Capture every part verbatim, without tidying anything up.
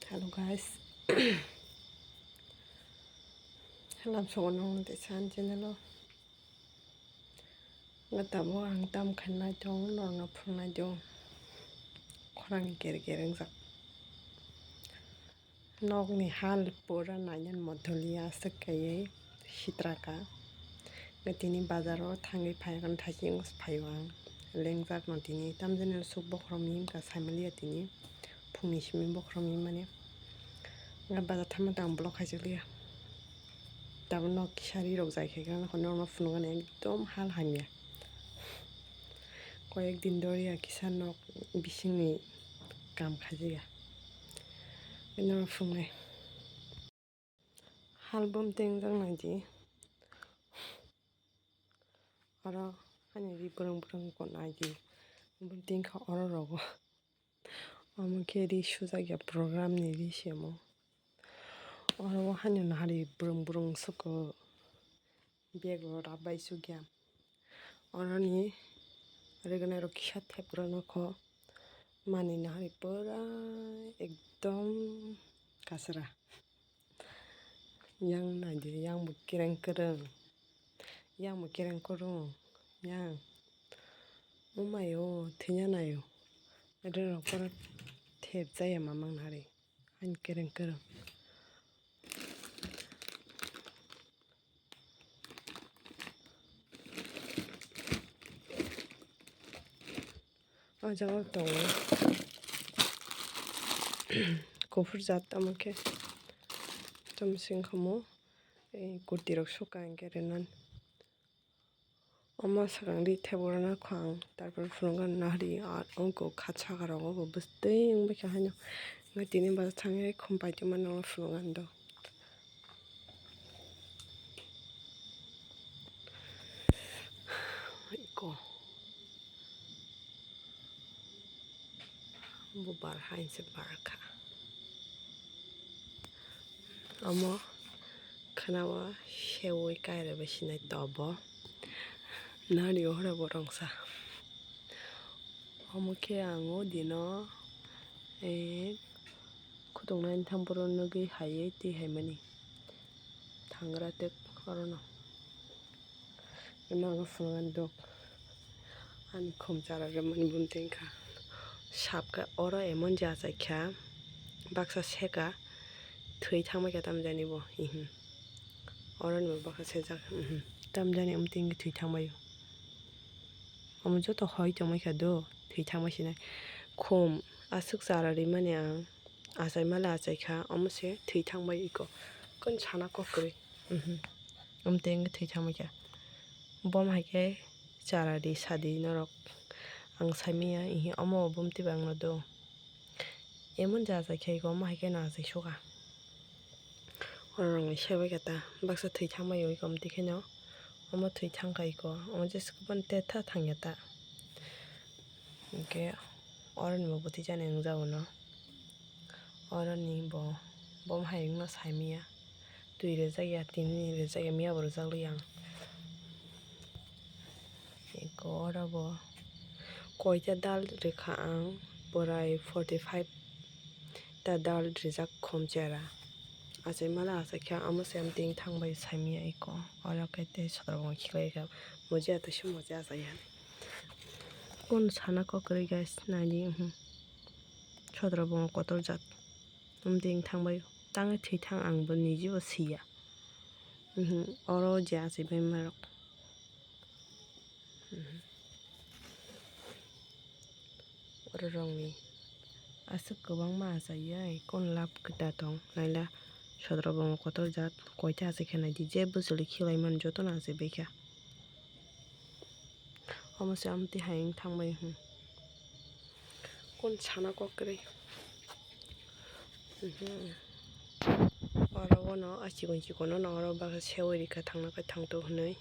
Hello guys. Lamsogo nong tei san channel o. Nga tabuk ang tam khe naitong, norno phungnai do. Khorang ker ker wngjak. Nokni hal pura nainani motholiya aswk kaiwi sitraka. Nga tini bazaro thangwi phaiya, thaising phaio ang. Lengjak no tini tamjani suk bokhorok mihim ka saimaliya tini. Phungni simi bokhorok mihim mani. Nga bazar thangma tang vlog khaijakliya. Tabuk nok kisa ri rok jai khe gana hwnwi norno phunukgani ekdom hal hamya. Koyek din doriya kisa nok bisingni kam khajiya. Norno phunuknai. Hal bumteng jang naidi. Oro hani ri bwrwng bwrwng ko naidi. Bumteng kha oro rogo. Omo khe ri sujak ya program ni ri se omo. Oro o haino nahari bwrwng bwrwng suko bag o rap bai sukya. Oroni rignai rok kisa thepra nokho mani nahari pura ekdom kasra. Yang naidi, yang bo kereng kereng, yang bo kereng kereng, yang. Omayo, thwina nayo. Ede rok pura thep jaya mamang nahari. Ani kereng kereng. O jaga o tongo. Kuphur jat tamo khe. Tamo sing kha mo. Ei kurti rok suka hinkhe renan. Omo swkang ri thebura nokho ang, tarpor phunukgani nahari, ah, ungkha saka rogo bo bwswtwi wngbaikha haino. Wngkha tini bazar thangwi khum paitwma no phunukgani do. Iko. Bo bar hai se bar kha. Omo khwnao seui kairwi bai sinai tobo. Nani hora bo rongsa. Omo khe ang o dino, eh, khutoknai thang phuru nugwi haiwi twi haimani. Thangra tei orono. Nogo phunukgani dok. Ani khum chara rwmani bumtwi wngkha. Sapkha oro emon je achaikha, baksa seka thwi thangbaikha tamjani bo, ihim. Oroni bo baksa sejak, ihim. Tamjani bumtwi wngkhe thwi thangbaio. Omo joto hoi tongbaikha do, thwi thangbai sinai. Khum aswk chara rwmani ang. Achai male achaikha, omo se thwi thangbai iko. Kon sana kok kwrwi. Mhm. Omo tei wngkhe thwi thangbaikha. Bom hai khe chara di sadi norok. Ang saimanya, ihi omo bumtwi bangno do. Emon je achaikha iko, omo hai khe no achai suka. Oro rongni sebaikha ta, baksa thwi thangbai iko, omo twi kheno. Omo thwi thangkha iko, omo jesa kwbani tetha thangya ta. Hinkhe oroni bo bwtwi jani wngjago no. Oroni bo, bo hai wngno saimanya. Twi rwjakya, tini ni rwjakya, miya bo rwjakliya ang. Eko oro bo koita dal rwkha ang, borai forty five ta dal rijak khum chera. Achai mala achaikha, amo se amtwing thangbai saimanya eko. Oro khe tei sodrabongo khiklaikha, moja tei se moja achaiya. Kon sana kok kwrwi guys, naidi, mhm. Sodrabongo kotor jat. Amtwing thangbai tangwi thwi thang, ang bo niji bo siya. Mhm, oro je achaibai marok. Mhm. Oro rongni aswk kwbangma achaiya, kon lab kwta tong naila sodrabongo kotor jat koita achaikha naidi, je bwswli khilaimani jotono achaibaikha. Omo se amtwi hai wng thangbai, hmm. Kon sana kok kwrwi. Mhm. Oro bono a chikon chikon no oro baksa seui rikha thangna khe thangto hinui.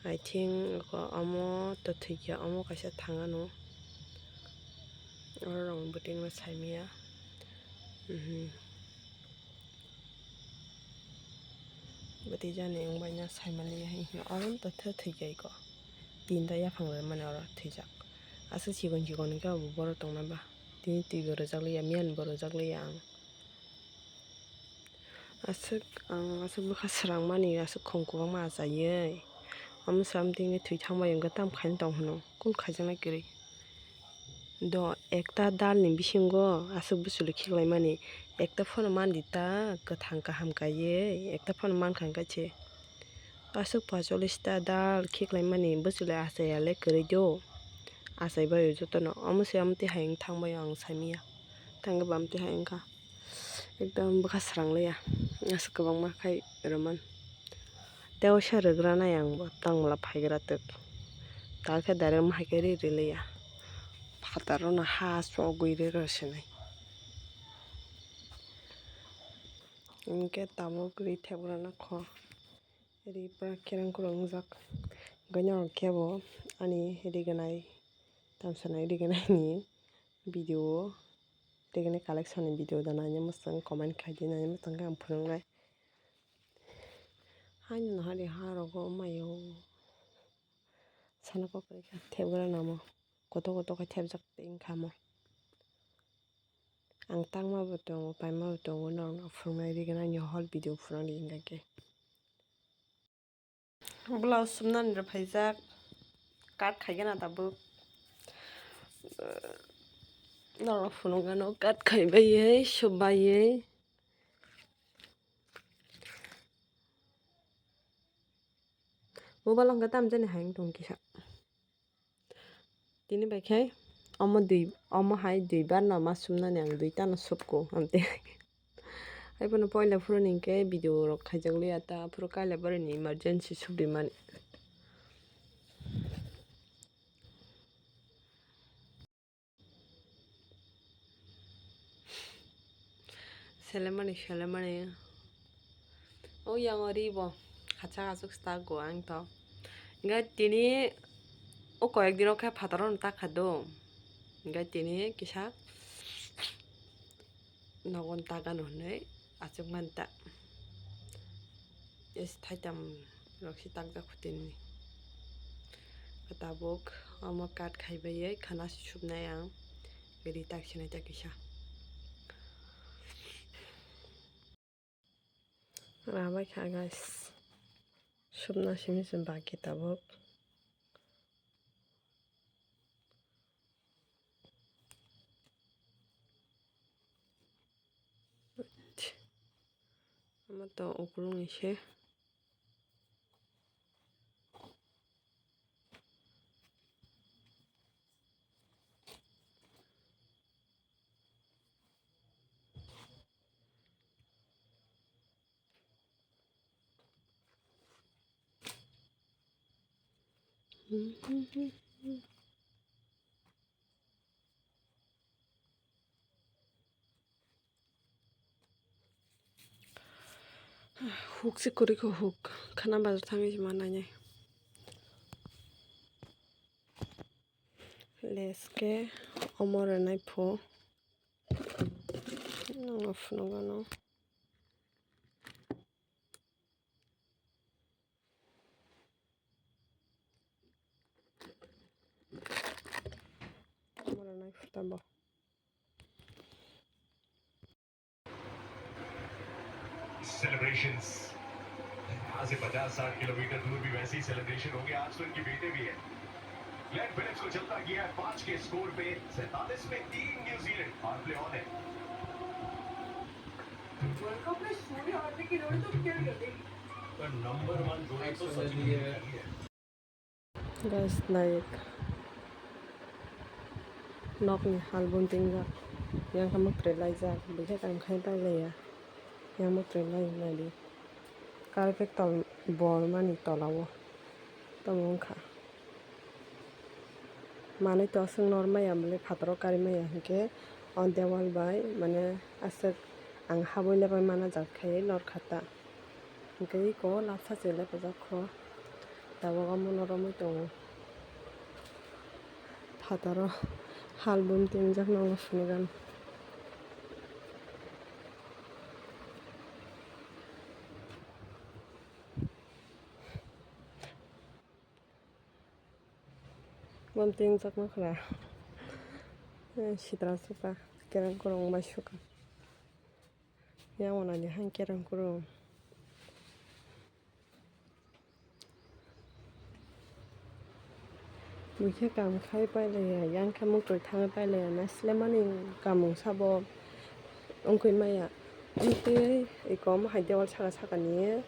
I think omo to thwikha, omo kaisa thang ano. Oro rong bwtwi no saimanya. Mhm. Bwtwi jani wngbaino saimaliya hai hino. Oro wngtotha thwikha iko. Tinta yaphang rwmani oro thwijak. Aswk chikon chikon hwnkhe abo borok tongna ba. Tini twi bo rwjakliya, miyani bo rwjakliya ang. Aswk ang aswk bwkha srangmani aswk khum kwbangma achaiwi. Omo swram twi thwi thangbai wngkha, tamo khaina tong hwno? Kunu khaijaknai kwrwi? Do ekta dalni bisingo aswk bwchwlwi khiklaimani, ekta phano mandi ta kwthang kaham kaiwi, ekta phano mankha wngkha se. Aswk pacholis ta dal khiklaimani bwchwlwi achaiya le kwrwi do. Achaibai o jotono. Omo se amtwi hai wng thangbai o ang saimanya. Tangwi ba amtwi hai wngkha. Ekdom bwkha srangliya. Aswk kwbangma khai rwman. Tei waisa rwgranai ang bo tangmala phaigra twk. Talkhe direct mahai khe ri rwliya. Phataro no ha chogwi rw rw sinai. Hinkhe tabuk ri thepgrana kho. Ri pura kerang kwrwng wngjak. Gana khe bo ani rignai, tamsanai rignai ni video o, rignai collection ni video da naina mwchang comment khai di, naina mwchang khe ang phunuknai. Haino no hari ha rogo mayo sana kok khe thepgra namo, koto koto khe thepjak tei wngkha mo. Ang tangma bo tongo, paima bo tongo, norok no phunuknai rignai ni whole video phunuknai hingkha khe. Blouse sumnani rw phaijak, cut khaigana tabuk. Norok phunukgano cut khaibaiwi, subaiwi. Mobile wngkha tamjani hai wng tong kisa. Tini bai khe omo dui, omo hai dui bar no ma sumnani ang dui tano subko amte. Hai bono poila phuru ni hwnkhe video rok khaijak liya ta, phuru kaila bari ni emergency subri mani. Selemani, selemani. O yang o ri bo. Kachak achuk stak go ang to. Hingke tini o koyek dino khe phataro no takha do. Hingke tini kisa nogon tagano hinui achuk manta. Yes, thaitam rok si takjak kho tini. Tabuk omo cut khaibai khana si subnai ang. Ri tak sinai ta kisa. Rabai kha guys. Subna simi se baki tabuk. Ama to ukulung ise. Huk se kwrwi kho, huk khana bazar thangwi se ma nainai. Lace khe omo rwnai phu. Nangno phunukgano. Omo rwnai phu tabuk. Celebrations। आज से पचास साठ किलोमीटर दूर भी वैसे ही सेलिब्रेशन होंगे। आज तो इनके बेटे भी हैं। ग्लेन फिलिप्स को चलता किया है पाँच के स्कोर पे सैंतालीस पे तीन न्यूजीलैंड। पावर प्ले ऑन है। वर्ल्ड कप में सोए आदमी की जोड़ी तो क्या ही होगी। पर नंबर वन जोड़ी तो सचिन तेंदुलकर ही है। Guys, nayek. Nokni halbun tingjak. Yang khe mwtrwi laijak. Bwkhe kam khai pai laiya. Yang mwtrwi lai nadi. Carpet tol bor mani tola o. Tamo wngkha. Manwi to aswk nor maya bwle phataro kari maya hinkhe o dewal bai mane aswk ang habwi lebai mana jak khai nor kha ta. Hwnkhe eko lapsa se lepajak kho. Tabuk omo no romwi tongo. Phataro halbun tingjak nokno phunukgano. Bom tingjak nokra. Sitra suka, kerang korong bai suka. Yang wana ni hang kerang kuro. Buikhe kam khai pailaiya, yang khe muktwi thangwi pailaiya, naislemani kamung sabo wngkwi maya. Wngtwi iko omo hai dewal saka sakani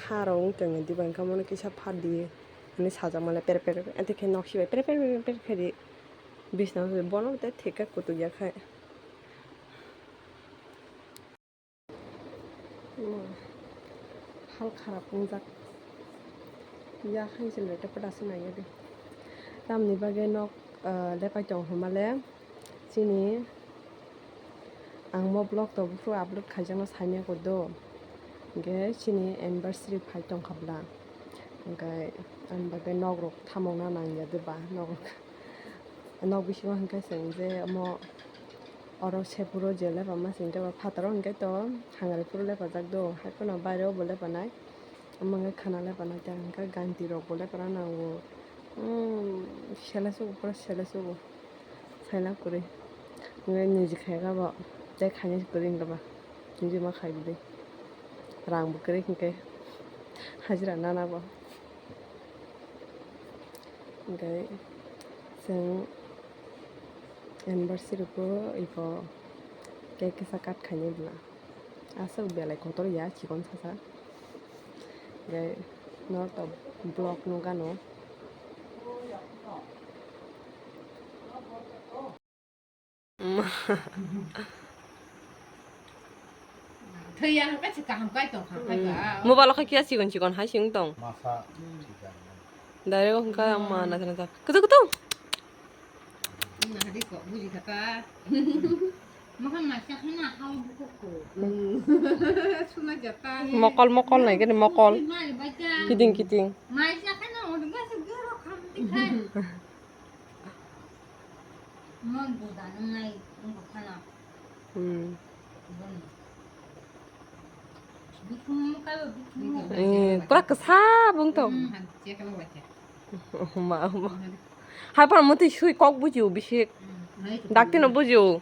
harok wng tongwi diba, wngkha omono kisa phat di hinwi sajak male per per, ante khe nok sibai per per per per khe di. Bisna bono tei thik khe kutuk ya khai. Hal kharap wngjak. Ya, hai se lete pata se naiya de. Tamni bagwi nok, ah, lepai tong hwnmale chini ang mo vlog to buphuru upload khaijakno saimaya kho do. Hwnkhe chini anniversary phai tongkha bla. Hwnkhe ani bagwi nok rok thamokna nangya de ba nok rok. Nok bisingo hwnkhe chwng je omo oro sepuro je lepama se hwnkhe ba phataro hwnkhe to hangrwi phuru lepajak do, hai phano baireo bo lepanai, omo hwnkhe khana lepanai, tei hwnkhe ganti rok bo lepana nango, umm, sele sugo, pura sele sugo, saina kwrwi, hwnkhe niji khaikha bo, tei khaina kwrwi hwnkhe ba, niji ma khai bwdwi, rang bo kwrwi hwnkhe hajira nana bo. Hwnkhe chwng anniversary bo ibo cake kisa cut khainai bwla. Aswk belai kotor ya, chikon sasa. Hwnkhe norok to vlog nukgano. Thwiya hwnkhe se kaham kai tong kha, khai ba. Mobile o khai kiya chikon chikon hai sing tong. Masa. Direct o hwnkha ma na na ta. Kutu kutu. Ima hari kok buji kha ta. Mokol maisa khai na hao buko ko. Suna jata. Mokol mokol nai gani mokol. Mari baja. Kiting kiting. Maisa khai na odo gasi gero kham ti khai. Mon buda nungnai wngkha phano. Hmm. Boni. Bikhumu kaibo bikhumu. Eh, pura kwsa bung to. Hmm, han chekalo wacha. Ma, ma. Hai pura muti sui kok bujiu bisik. Hmm, nai to. Dakti no bujiu.